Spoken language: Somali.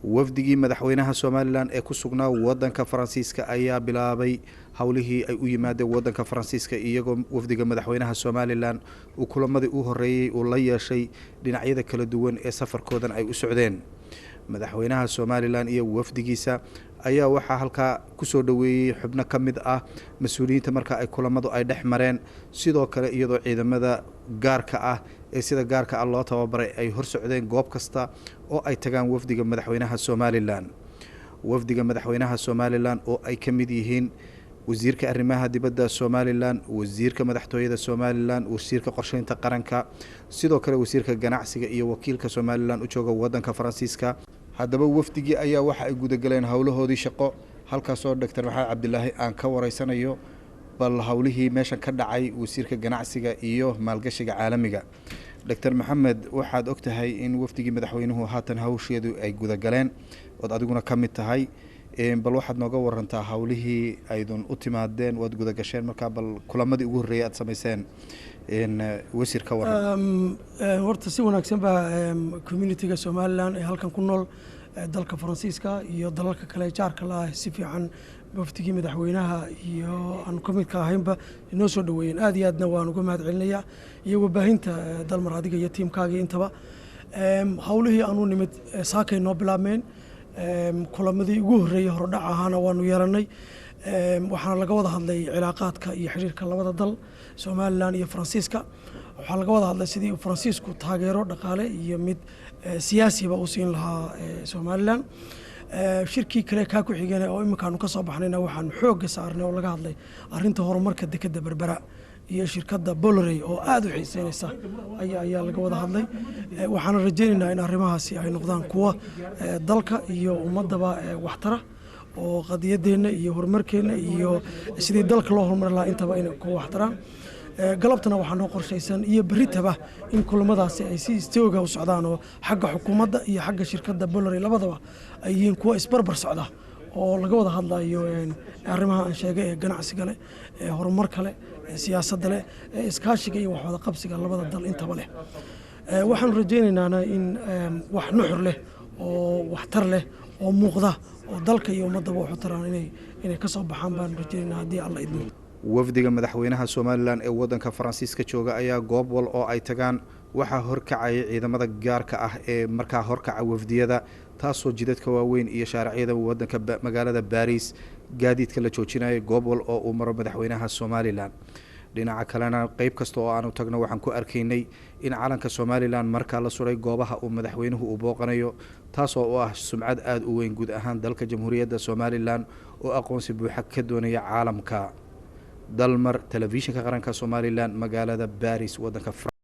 Wafdigii madaxweynaha Somaliland ee ku sugnaa wadanka Faransiiska ayaa bilaabay howlihii ay u yimaadeen wadanka Faransiiska, iyagoo wafdiga madaxweynaha Somaliland uu kulamadii u horeeyey uu la yeeshay dhinacyada kala duwan ee safarkoodan ay u socdeen. Madaxweynaha Somaliland iyo wafdigiisa ayaa waxaa halkaa kusoo dhoweeyey xubno ka mid ah mas-uuliyiinta marka ay kulamadu ay dhex mareen. Sidoo kale, iyadoo ciidamada gaarka ah ee sida gaarka ah loo tababaray ay hor socdeen goob kasta oo ay tagaan wafdiga madaxweynaha Somaliland. Wafdiga madaxweynaha Somaliland oo ay ka mid yihiin wasiirka arrimaha dibadda Somaliland, wasiirka madaxtooyada Somaliland, wasiirka qorsheynta qaranka, sidoo kale wasiirka ganacsiga iyo wakiilka Somaliland u jooga wadanka Faransiiska. Haddaba wafdigii ayaa waxa ay gudagaleen howlahoodii shaqo, halkaasoo Doctor Maxamed Cabdilaahi aan ka wareysanayo bal howlihii meeshan ka dhacay. Wasiirka ganacsiga iyo maalgashiga caalamiga, Doctor Maxamed, waxaad og tahay in wafdigii madaxweynuhu haatan hawsheedu ay gudagaleen ood adiguna ka mid tahay. Bal waxaad nooga warantaa howlihii aydun u timaadeen, waad gudagasheen, markaa bal kulamadii ugu horreeyay aad samayseen, wasiir, ka waran. Horta si wanaagsan baa community-ga Somaliland ee halkan ku nool dalka Faransiiska iyo dalalka kale jaarka la ah si fiican wafdigii madaxweynaha iyo aanu ka midka ahaynba inoo soo dhaweeyeen. Aad iyo aadna waan uga mahad celinayaa iyo warbaahinta Dalmar, adiga iyo tiimkaagii intaba. Howlihii aanu nimid saakay noo bilaabmeen. Kulamadii ugu horreeyey horodhac ahaana waanu yeelanay. Waxaana laga wada hadlay cilaaqaadka iyo xiriirka labada dal, Somaliland iyo Faransiiska. Waxaa laga wada hadlay sidii Faransiisku taageero dhaqaale iyo mid siyaasiba u siin lahaa Somaliland. Shirkii kale kaa ku xigeen oo iminkaanu ka soo baxnayna waxaanu xoogga saarnay oo laga hadlay arrinta horumarka dekadda Berbera iyo shirkadda Bolloré oo aada u xiiseynaysa ayaa laga wada hadlay. Waxaana rajaynaynaa in arrimahaasi ay noqdaan kuwa dalka iyo ummadaba waxtara oo qadiyadeenna iyo horumarkeenna iyo sidii dalka loo horumari lahaa intaba inay kuwa waxtaraan. Galabtana waxaa noo qorshaysan iyo beritaba in kulamadaasi ay si istooga u socdaan oo xagga xukuumadda iyo xagga shirkadda Bolloré labadaba ay yihiin kuwa isbarbar socda oo laga wada hadlayo arrimaha aan sheegay ee ganacsiga leh, ee horumarka leh, ee siyaasadda leh, ee iskaashiga iyo waxwada qabsiga labada dal intaba leh. Waxaanu rajaynaynaa in wax nuxur leh oo waxtar leh oo muuqda oo dalka iyo ummaddaba waxu taraan inay ka soo baxaan baanu rajaynaynaa, haddii Alla idmo. Wafdiga madaxweynaha Somaliland ee wadanka Faransiiska jooga ayaa goob wal oo ay tagaan waxaa horkacaya ciidamada gaarka ah ee markaa horkaca wafdiyada, taasoo jidadka waaweyn iyo shaaracyada wadanka magaalada Baris gaadiidka la joojinaya goob wal oo uu maro madaxweynaha Somaliland. Dhinaca kalena, qeyb kasta oo aanu tagno waxaan ku arkaynay in calanka Somaliland markaa la suray goobaha uu madaxweynuhu uu booqanayo, taasoo u ah sumcad aada u weyn guud ahaan dalka Jamhuuriyadda Somaliland oo aqoonsi buuxa ka doonaya caalamka. Dalmar, Telefishinka Qaranka Somaliland, magaalada Baris, wadanka.